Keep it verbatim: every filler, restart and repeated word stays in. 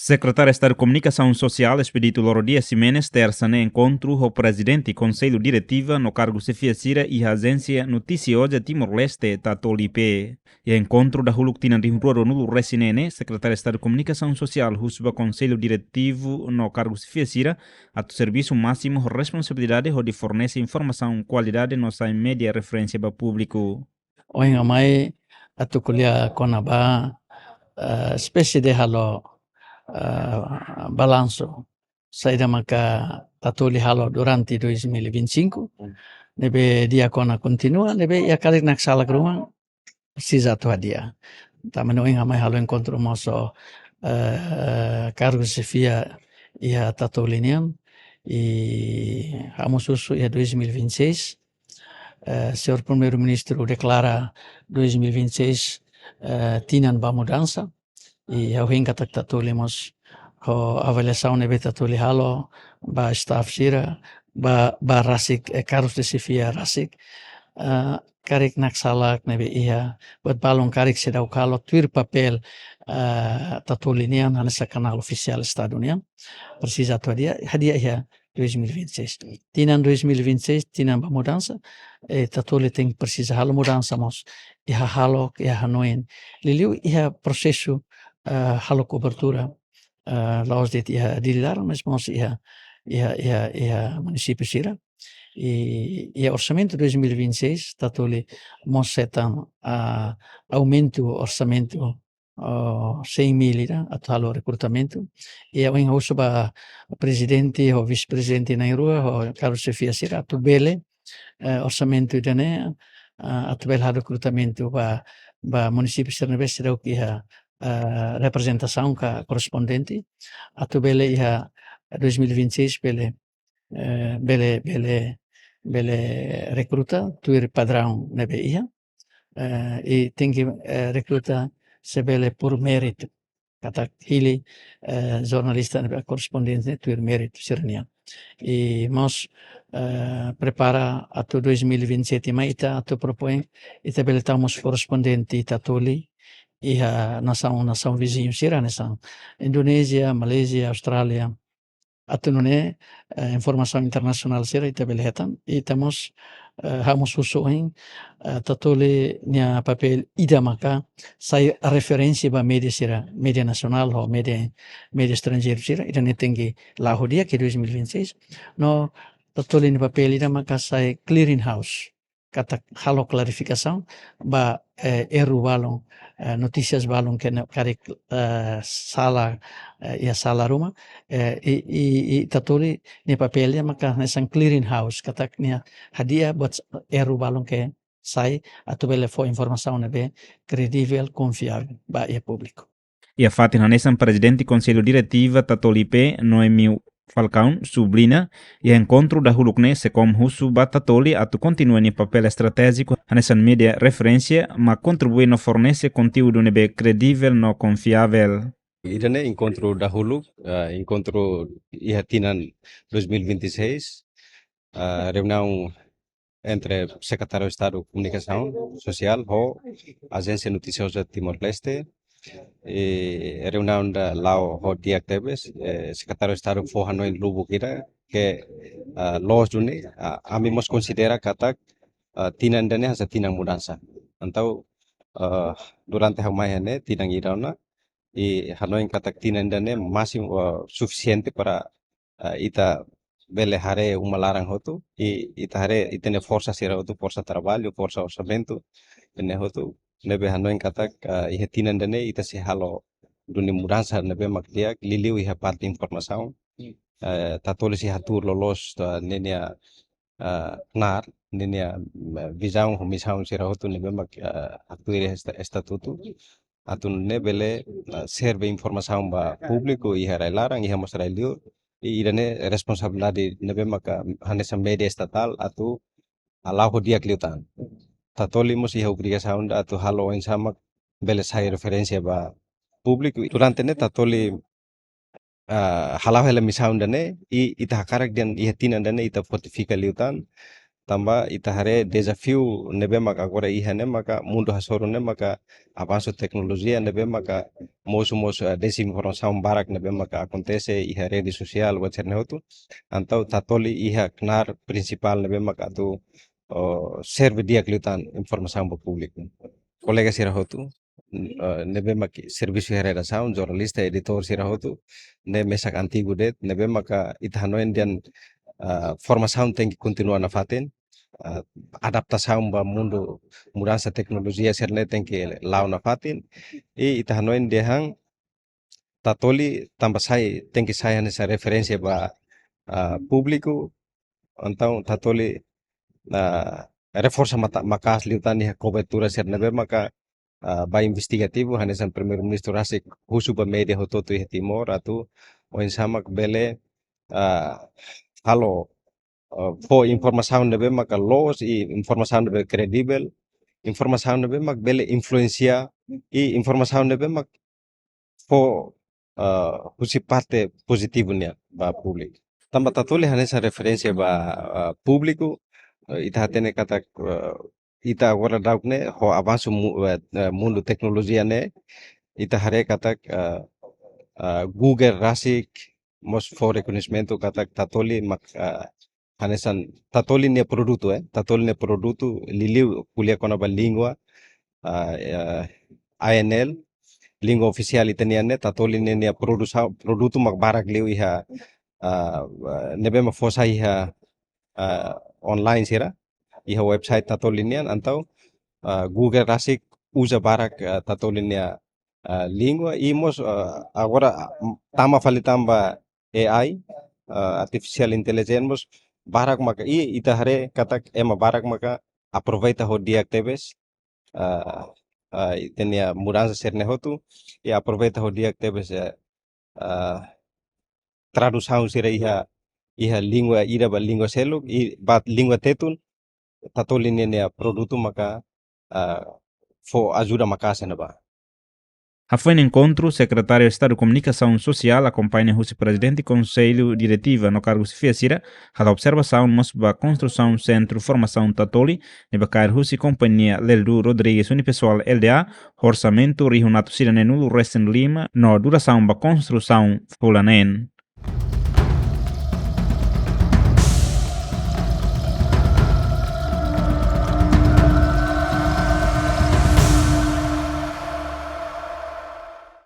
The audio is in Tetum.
Sekretáriu Estadu Komunikasaun Sosiál, Expedito Loro Dias Ximenes, tersa ne'e enkontru ho Prezidente Konsellu Diretiva no kargu xefia sira iha Ajénsia Notisioza Timor-Leste, Tatoli P. Iha enkontru dahuluk tinan rihun rua ruanulu-resin-neen ne'e, Sekretáriu Estadu Komunikasaun Sosiál husu ba Konsellu Diretivu no kargu xefia sira atu servisu másimu ho responsabilidade hodi fornese informasaun kualidade no sai média referénsia ba públiku. Ohin ha'u mai atu ko'alia kona-ba, eh, espésie de halo, eh, balansu saida maka Tatoli halo durante dois mil e vinte e cinco. Hmm. Ne'ebé di'ak ona kontinua, ne'ebé iha karik naksalak ruma presiza atu hadi'a. Tanba ne'e ohin ha'u mai halo enkontru mós ho, eh, kargu xefia iha Tatoli nian, i ha'u mós husu iha dois mil e vinte e seis, eh, señór Primeiru-Ministru deklara dois mil e vinte e seis, eh, tinan ba mudansa. I ha'u hein katak Tatoli mós ho avaliasaun ne'ebé Tatoli halo ba staff sira, ba, ba rasik, eh, kargu xefia rasik, eh, karik naksalak ne'ebé iha, buat balun karik seidauk halo tuir papél, eh, Tatoli nian, hanesan kanál ofisiál Estadu nian. Presiza atu hadi'a, hadi'a iha dois mil e vinte e seis. Tinan dois mil e vinte e seis, tinan ba mudansa, eh, Tatoli tenke presiza halo mudansa mós iha hahalok, iha hanoin. Liuliu iha prosesu, eh, halo kobertura, eh, la'ós de'it iha Dili laran, mas mós iha, iha, iha, iha munisípiu sira. I, iha orsamentu dois mil e vinte e seis, Tatoli mós hetan, ah, aumentu orsamentu, oh, cem mil ida atu halo rekrutamentu. I ha'u husu ba prezidente, ho vise-prezidente na'in-rua, ho kargu xefia sira atu bele, eh, orsamentu ida-ne'e, ah, atu bele halo rekrutamentu ba, ba munisípiu sira ne'ebé seidauk iha, ah, reprezentasaun ka korrespondente, atu bele iha dois mil e vinte e seis bele, eh, bele, bele, bele rekruta tuir padraun ne'ebé iha, eh, i tenke, eh, rekruta se bele por méritu. Katak hili, eh, jornalista ne'ebé korrespondente ne'e tuir méritu sira-nian. I mós, eh, prepara atu dois mil e vinte e sete mai ita atu propoin, ita bele tau mós korrespondente Tatoli iha nasaun, nasaun viziñu sira, hanesan Indonézia, Malázia, Austrália. Atu nune'e, eh, informasaun internasionál sira ita bele hetan. I ita mós, eh, ha'u mós husu ohin, eh, Tatoli nia papél ida maka sai referénsia ba média sira, média nasionál ho média, média estranjeiru sira, ida-ne'e tenke la'o di'ak iha dois mil e vinte e seis. No Tatoli nia papél ida maka sai clearing house, katak halo klarifikasaun ba, eh, erru balun, eh, notísias balun ke ne'e karik, eh, sala, eh, iha sala ruma, eh, i, i, i Tatoli nia papél ida maka hanesan clearing house, katak nia hadi'a buat erru balun ke sai atu bele fó informasaun ne'ebé kredivel, konfiavel ba iha públiku. Iha fatin hanesan, Prezidente Konsellu Diretiva Tatoli P, Noemi Falcão, subliña, iha enkontru dahuluk ne'e SEKOM husu ba Tatoli atu kontinua nia papél estratéjiku hanesan média referénsia, mak kontribui no fornese konteúdu ne'ebé kredivel no konfiavel. Ida-ne'e enkontru dahuluk, eh, enkontru iha tinan dois mil e vinte e seis, eh, reuniaun entre Sekretáriu Estadu Komunikasaun Sosiál ho Ajénsia Notisioza Timor-Leste. I reuniaun ida la'o ho di'ak tebes, eh, Sekretáriu Estadu fó hanoin lubuk ida ke, ah, loos duni, ah, ami mós konsidera katak, ah, tinan ida-ne'e hanesan tinan mudansa. Entaun, ah, durante ha'u mai iha ne'e tinan ida ona, i hanoin katak tinan ida-ne'e másimu, ah, sufisiente para, ah, ita bele haree uma laran hotu, i ita haree ita-nia forsa sira hotu, forsa traballu, forsa orsamentu, ida-ne'e hotu, ne'ebé hanoin katak, ah, iha tinan ida-ne'e ita sei halo duni mudansa ne'ebé mak di'ak, liuliu iha parte informasaun. Hmm. Eh, Tatoli sei hatuur loloos, ah, ninia, ah, knaar, ninia, mm, vizaun ho misaun sira hotu ne'ebé mak, ah, hatuur iha esta-, estatutu. Atu nune'e bele, ah, serve informasaun ba públiku iha rai laran, iha mós rai liur. I ida-ne'e responsabilidade ne'ebé maka hanesan média estatál atu la'o ho di'ak liután. Tatoli mós iha obrigasaun atu halo oinsá mak bele sai referénsia ba públiku. Durante ne'e Tatoli, ah, hala'o hela misaun ida-ne'e, i ita hakarak dehan iha tinan ida-ne'e ita fortifika liután, tanba ita haree dezafiu ne'ebé maka agora iha ne'e maka mundu hasoru ne'e maka avansu teknolojia ne'ebé maka mosu-mosu, eh, dezinformasaun barak ne'ebé maka akontese iha rede sosiál, WhatsApp ne'e hotu. Entaun Tatoli iha knaar prinsipál ne'ebé maka atu, oh, serve di'ak liután informasaun ba públiku. Kolega sira hotu, eh, ne'ebé maka servisu iha redasaun, jornalista, editór sira hotu, ne'e mesak antigu de'it, ne'ebé maka ita hanoin dehan, eh, formasaun tenke kontinua nafatin, eh, adaptasaun ba mundu mudansa teknolojia sira-ne'e tenke la'o nafatin, i ita hanoin dehan Tatoli tanba sai, tenke sai hanesan referénsia ba, ah, públiku, entaun Tatoli, ah, reforsa mata-, maka'as liután iha kobertura sira ne'ebé maka, ah, ba investigativu, hanesan Primeiru-Ministru rasik husu ba média hotu-hotu iha Timor, atu oinsá mak bele, ah, halo, ah, fó informasaun ne'ebé maka loos i informasaun ne'ebé kredivel, informasaun ne'ebé mak bele influensia i informasaun ne'ebé mak fó, ah, husi parte pozitivu nian ba públiku. Tanba Tatoli hanesan referénsia ba, ah, públiku, eh, ita hatene katak, eh, ita agora daudaun ne'e ho avansu mu-, eh, eh, mundu teknolojia ne'e, ita haree katak, eh, eh, Google rasik mós fó rekoñesimentu katak Tatoli mak, eh, hanesan Tatoli nia produtu, eh, Tatoli nia produtu liuliu ko'alia kona-ba língua, ah, eh, A N L, língua ofisiál ita-nian ne'e, Tatoli nia, nia produsa-, produtu mak barak liu iha, ah, ah, ne'ebé mak fó sai iha, ah, online sira, iha website Tatoli nian, entaun, ah, Google rasik uza barak, ah, Tatoli nia, ah, língua, i mós, ah, agora, ah, tama fali tan ba A I, ah, artificial intelligence mós barak maka, i ita haree katak ema barak maka aproveita ho di'ak tebes, ah, ah, ita-nia mudansa sira-ne'e hotu, i aproveita ho di'ak tebes, eh, ah, tradusaun sira iha, iha língua ida ba língua seluk, i ba língua Tetun, Tatoli nia, nia produtu maka, ah, fó ajuda maka'as iha ne'ebá. Hafoin enkontru, Sekretáriu Estadu Komunikasaun Sosiál akompaña husi Prezidente Konsellu Diretiva no kargu xefia sira, halo observasaun mós ba konstrusaun Sentru Formasaun Tatoli, ne'ebé kaer husi kompañia Leldu Rodrigues Unipessoal Lda, orsamentu rihun atus ida neenulu resin lima, no durasaun ba konstrusaun fulan neen.